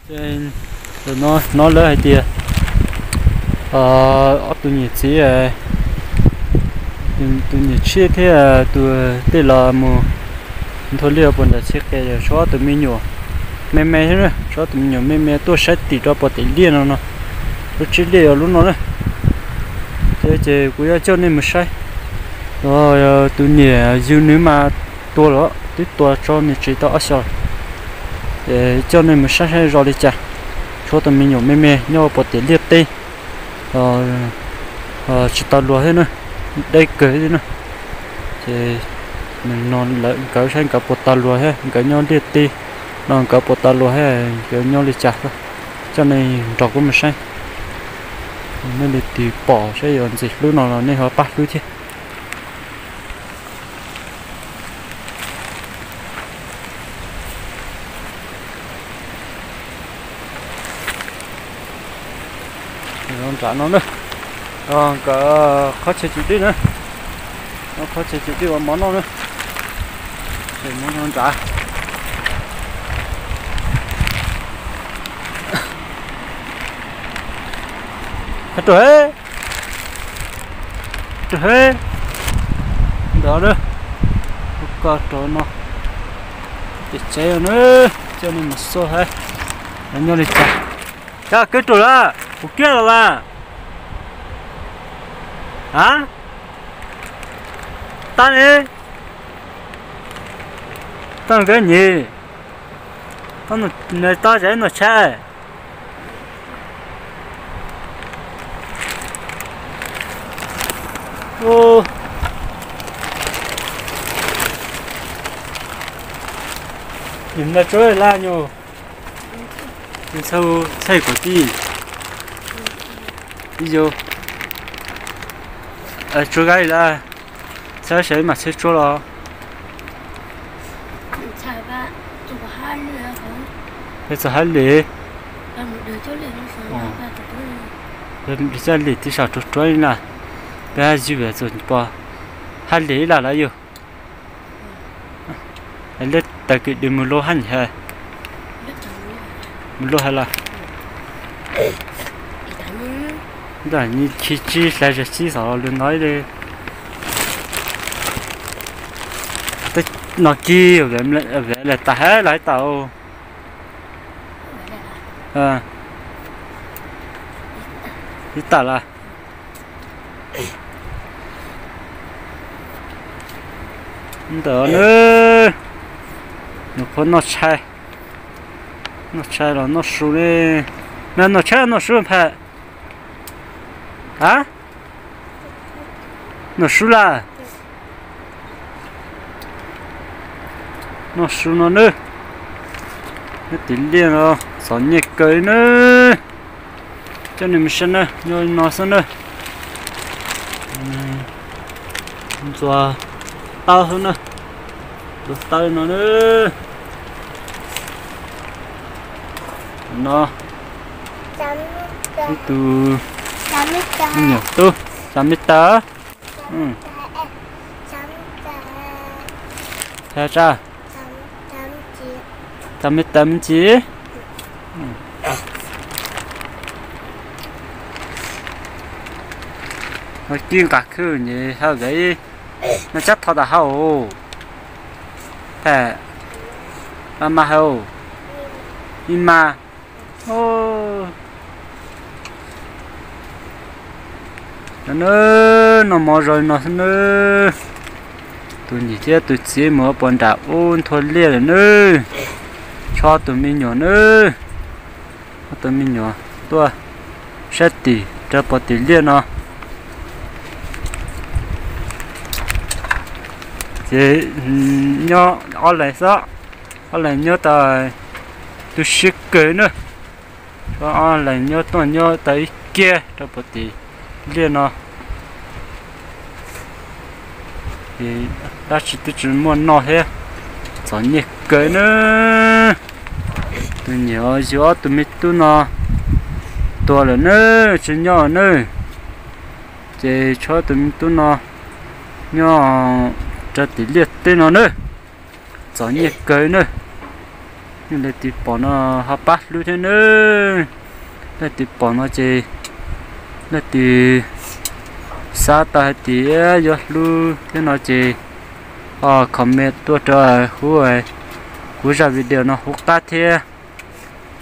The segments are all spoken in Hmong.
Tus no hnov lawv hais tias ob tug niam txiv, tus niam tshiab thiab tus tej los mus nthua liaj puag nram txhia qe, tshuav ob tug me nyuam me me thiab na, tshuav ob tug me nyuam me me tuaj saib tim rau puag tim liaj no no. Lub tsev liaj yog lub no na. Ces, ces kuv yuav coj nej mus saib. Tus niam yug nws mas tuag lawm, twb tuag tso niam tsev tau ob xyoos. Ces coj nej mus saib saib zoo li cas. Tshuav tus me nyuam me me nyob puag tim liaj teb, tsis tau luag thiab na, deb kawg thiab na. Ces no lawv nkawd saib nkawd puas tau luag thiab, nkawd nyob liaj teb no nkawd puas tau luag thiab, nkawd nyob li cas. Coj nej nrog kuv mus saib. Nej li twg pom saib yuav ntxim hlub no los nej ho pab hlub thiab. Nram no na, nkawd qhov chaw cim dej na, qhov chaw cim dej ua mov noj na. Ces mus no nrad. Rau, rau he, ntawd na, ua ko rau no, ces tsev na, coj nej mus xauj thiab, nyob li cas. Cas kawg rau lawm, kuv kiag los mas. A, tab ne, tab kawg nyim, tab zeb no tshab. Nim no tsuab laj nyuj, txhaj txhaj kom tij, ib yus tsuab gai lawm, txhaj sawv mas txhaj tsuab los. Peb txog hab li, peb txog hab li tib sau ruag ruag li na, peb hab yug txog pom hab li ib laj lawm yug. Leb tawg kis dws mus luaj hab nyem, mus luaj hab lawm. Ntawm nyi khi tsib hlais zag tsib xav lug no li. Teb no kig, vem lawm tas hab lawm tas. Ib tag lawm. Ntawm no, nyuam qhuav noj tshais, noj tshais los noj su ne. Noj tshais noj su pha. A, noj su lawm. Noj su no nawb. Nyob tim liaj no txom nyem kawg li nawb. Coj nej mus saib nawb, nyob no xwb nawb. Ntxuav tawb xwb na, ntxuav tawb no nawb. No ib tug me nyuam tub, xav me tas. Xav tsa, xav me tas me ntsis. Kib nqa khwb nyem hab vev, no tsab tho tas hab. Tham, a mas hab, ib mas. Nawb, noj mov zoo no xwb nawb. Tus niam thiab tus txiv mus puag nram ub nthua liaj lawm nawb. Tshuav tus me nyuam nawb. Ob tug me nyuam tuaj saib tim rau puag tim liaj no. Ces nyob ob leeg xwb, ob leeg nyob tau tu siab kawg nawb. Ob leeg nyob tuaj nyob tau ib kiag rau puag tim liaj no. Ces dab tsi twb tsis muaj noj thiab, txom nyem kawg nawb. Tus niam yug ob tug me tub no tuag lawm nawb, tsis nyob nawb. Ces tshuav tus me tub no nyob rau tim liaj teb no nawb. Txom nyem kawg nawb. Leej twg pom no ho pab hlub thiab nawb. Leej twg pom no ces leej twg xav tau hais tias yuav hlub thiab no ces ho comment tuaj rau huv, kuv zaj video no huv qab thiab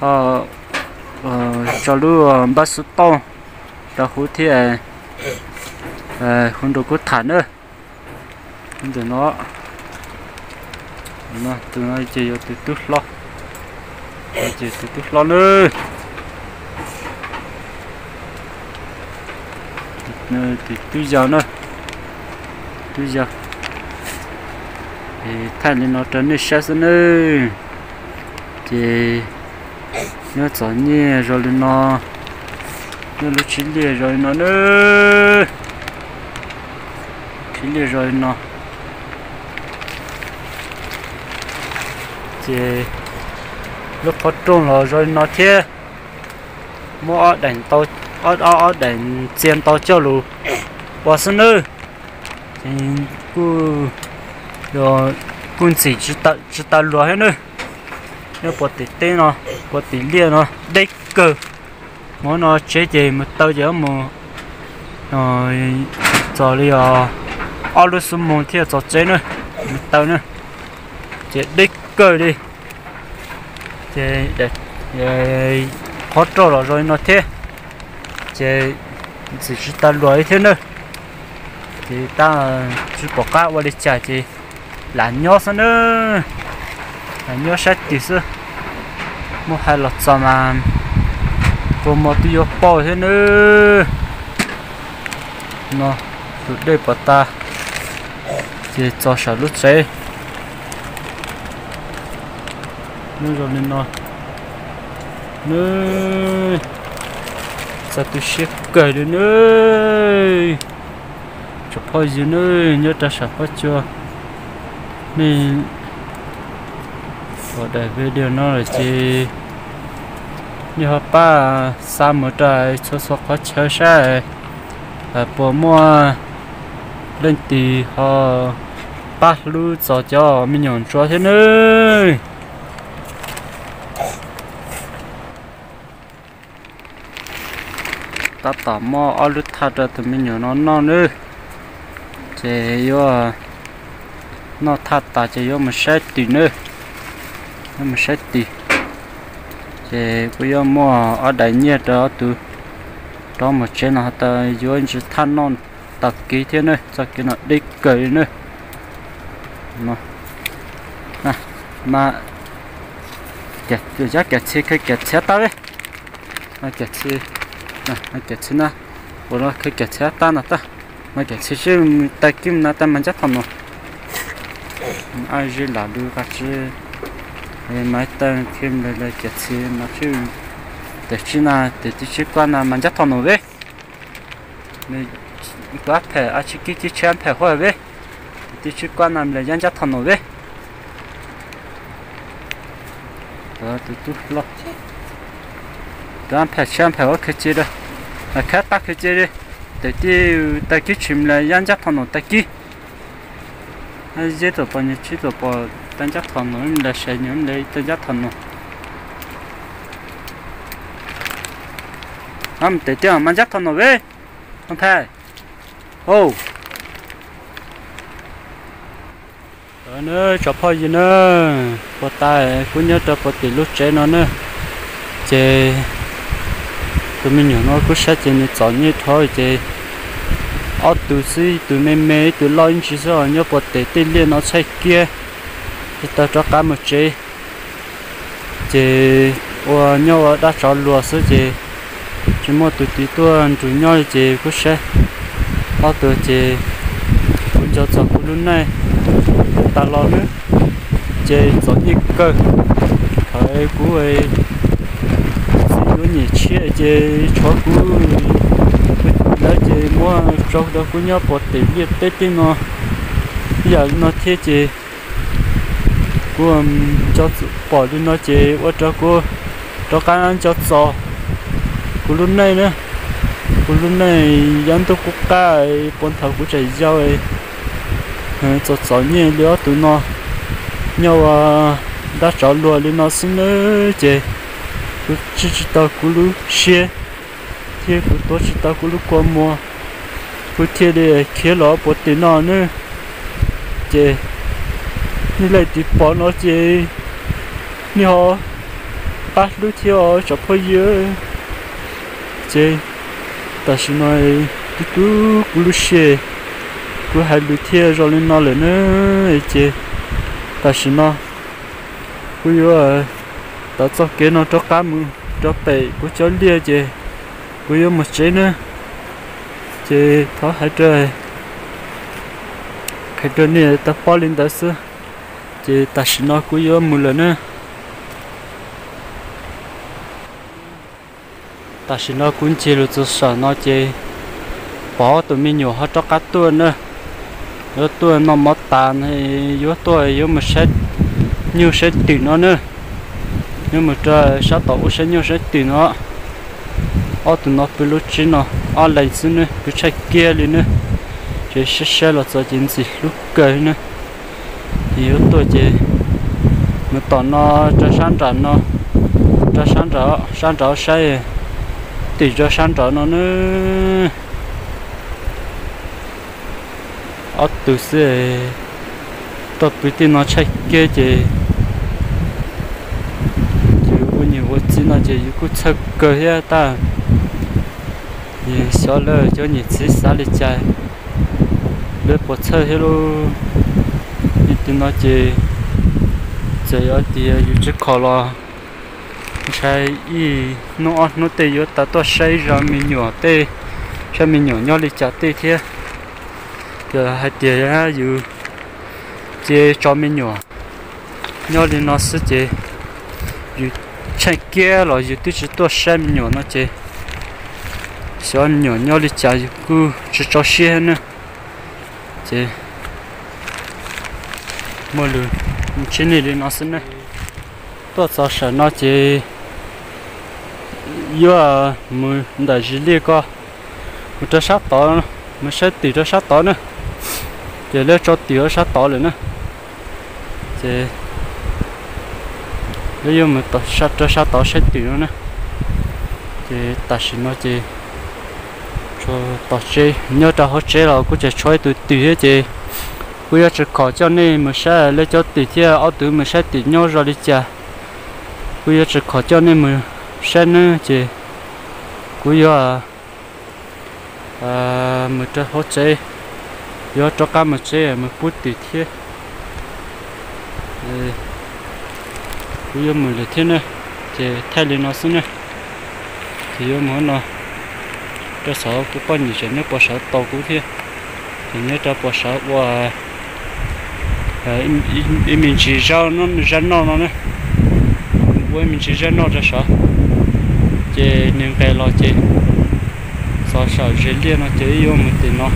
ho tso lub npawb xov tooj rau huv thiab, huv nrog kuv tham nawb. Tus no, tus no ces yog tus tub hlob, ces tus tub hlob nawb. Tus tub yau na, tub yau. Thaij li no rau nej saib xwb nawb. Ces nyob txom nyem zoo li no, nyob lub tshib liaj zoo li no nawb. Tshib liaj zoo li no. Ces lub qhov rooj los zoo li no thiab. Muab ob daim txiag ntau coj lus ua xwb nawb. Ces kuj, kuj ntxim tsis tau luag thiab nawb. Nyob puag tim teb no, puag tim liaj no deb kawg. Mus no tsev ces mus taw ces mus txog li ob lub xuab moos thiaj txog tsev na, mus taw na. Ces deb kawg li. Ces qhov rooj los zoo li no thiab. Ces ntxim tsis tau luag li thiab nawb. Ces tab tsis pom qab ua li cas ces lam nyob xwb nawb. Lam nyob saib twg xwb. Muaj hais los txog mas kua muag twb yuav pauj thiab nawb. No, tus dej puas tas, ces txog saum lub tsev. Nyob zoo li no, nws txog tu siab kawg li nawb. Tsoom phooj ywg nawb, nyob rau saum huab cua, nej pom daim video no lawm ces nej ho pab xa mus rau txhua txhua qhov chaw saib puas muaj leej twg ho pab hlub txog cov me nyuam ntsuav thiab nawb. Tab tom muab ob lub thaj rau tus me nyuam no noj nawb. Ces yuav noj thaj tas ces yuav mus saib twm nawb. Yuav mus saib twm. Ces kuj yuav muaj ob daim nyiaj rau ob tug rov mus tsev no tau yuav ntsis thaj noj tag kis thiab nawb. Txoj kev no deb kawg li nawb. Mas yab kam txhi khaws kam txhiav tau li. Kam txhi, kam txhi na, ua no khaws kam txhiav tau no tag. Mas kam txhi sib tag kis no tau mas ncab thom num. Ab zib lam lub qab tsib, mas tau khi kam txhi mas sib, tam sim no tam sim no mas ncab thom num ve. Kuv ab phem a tsis kib tib tshiab phem huaj ve. Tam sim no kuv ab na lawv yab ncab thom num ve. Tus tub hlob, tus ab phem tshiab phem huaj khaws cia, khab tab khaws cia li. Tam sim no tag kis tshis lawv yab ncab thom num tag kis. Yeb tuam pos nyuag tsib tuam pos tau ncab thom num, lawv sai nyuag lawv tau ncab thom num. Ab mus tam sim no mas ncab thom num ve. Ab phem, hau. Nawb tsoom phooj ywg nawb, puag ta kuv nyob rau puag tim lub tsev no nawb. Ces tus me nyuam no kuj saib ces nws txom nyem dhau ces ob tug xwb, ib tug me me ib tug loj ib ntsis xwb os, nyob puag tim tej liaj no tshaib kiag, tsis tau rov qab mus tsev. Ces ua nyob ua dab tsov luag xwb ces tsis muaj tus twg tuaj nrug nyob li ces kuj saib ob tug ces kuv nco txog kuv lub neej tas los nawb. Ces txom nyem kawg, thaum kuv txiv yuav nyuam tshiab ces tshuav kuv, lawv ces muab tso rau kuv nyob puag tim liaj teb tej no, ib yam li no thiab ces kuv nco pom li no ces ua rau kuv rov qab nco txog kuv lub neej na. Kuv lub neej yav ntuj qub qab puag thaum kuv tseem yau, txom txom nyem li ob tug no, nyob ua ntab tsov luag li no xwb nawb ces kuv tswj tsis tau kuv lub siab thiab kuv tuav tsis tau kuv lub kua muag, kuv thiaj li khiav los puag tim no nawb. Ces nej leej twg pom no ces nej ho pab hlub thiab os tsoom phooj ywg. Ces tam sim no tu tu kuv lub siab, kuv hais lus thiaj zoo li no lawm na. Ces tam sim no kuv yuav tav txoj kev no rov qab mus rau pem kuv cov liaj ces kuv yuav mus tsev na. Ces thov hais rau, hais rau nej tau paub li ntawd xwb. Ces tam sim no kuv yuav mus lawm na. Tam sim no kuv ncig lug txog saum no ces pom ob tug me nyuam ho rov qab tuaj na. Yuav tuaj noj mov tas, yuav tuaj yuav mus saib nyuj saib twm no na. Yuav mus rau sab tom ub saib nyuj saib twm no. Ob tug no pw lub tsev no ob leeg xwb ne, pw tshaib kiag li ne. Ces saib saib los txog ces ntxim hlub kawg ne. Ces yuav tuaj ces mus tom no rau sab nram no, rau sab nram, sab nram saib twm rau sab nram no na. Ob tug xwb, tuaj pw tej no tshaib kiag ces yus ua niam ua txiv no ces yus kuj txhawj kawg thiab tab. Xyov lawv cov niam txiv xav li cas, lawv puas txhawj thiab lauj. Li no ces txawm yog tias yus tsis khom los ntshai ib hnub ob hnub tej yuav tau tuaj saib zov me nyuam tej, saib me nyuam nyob li cas tej thiab. Yog hais tias yus cia tso me nyuam nyob li no xwb ces yus tshaib kiag los yus twb tsis tuaj saib me nyuam no ces xyov me nyuam nyob li cas yus kuj tsis tso siab na. Ces muaj lus ntsib nej li no xwb ne. Tuaj txog saum no ces yuav mus ntawm zis liaj ko, mus rau sab tod, mus saib twm rau sab tod na. Ces lawv tso twm rau sab tod lawm na. Ces lawv yuav mus rau sab tod saib twm no na. Ces tam sim no ces tos tsev, nyob rau hauv tsev los kuj tseem tshuav ib tug twm thiab ces kuv yuav tsis khom coj nej mus saib lawv cov twm thiab ob tug mus saib twm nyob zoo li cas. Kuv yuav tsis khom coj nej mus saib nawb ces kuv yuav mus rau hauv tsev, yuav rov qab mus tsev mus pub twm thiab. Kuv yuav mus lawm thiab ne, ces thaij li no xwb ne. Ces yuav mus no, rau saum kuv poj niam tseem nyob puag saud tos kuv thiab. Ces nyob rau puag saud ua ib me ntsis zaj noj no na, ua ib me ntsis zaj noj rau saud. Ces nws nqes los ces txog saum zes liaj no ces yuav mus tim no.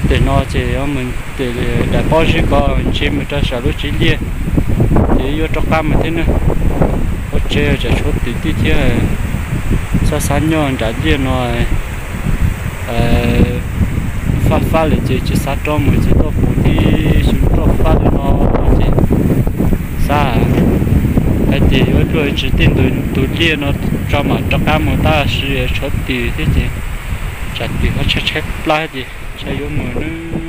Tim no ces yuav mus tim daim pob zeb ko ntsib mus rau saum lub tsev liaj. Ces yuav rov qab mus thiab ne. Ua tsev tseem tshuav twm tij thiab, xav xav nyob nram liaj no fab fab lawm ces tsis xav rov mus ces tuaj pom tib xyov roj fab li no ces xav hais tias yuav luaj tsis tej tus liaj no tso mam rov qab mus tab sis tshuav twm thiab ces tsam twm ho tshaib tshaib plab ces ntshai yuav mus na.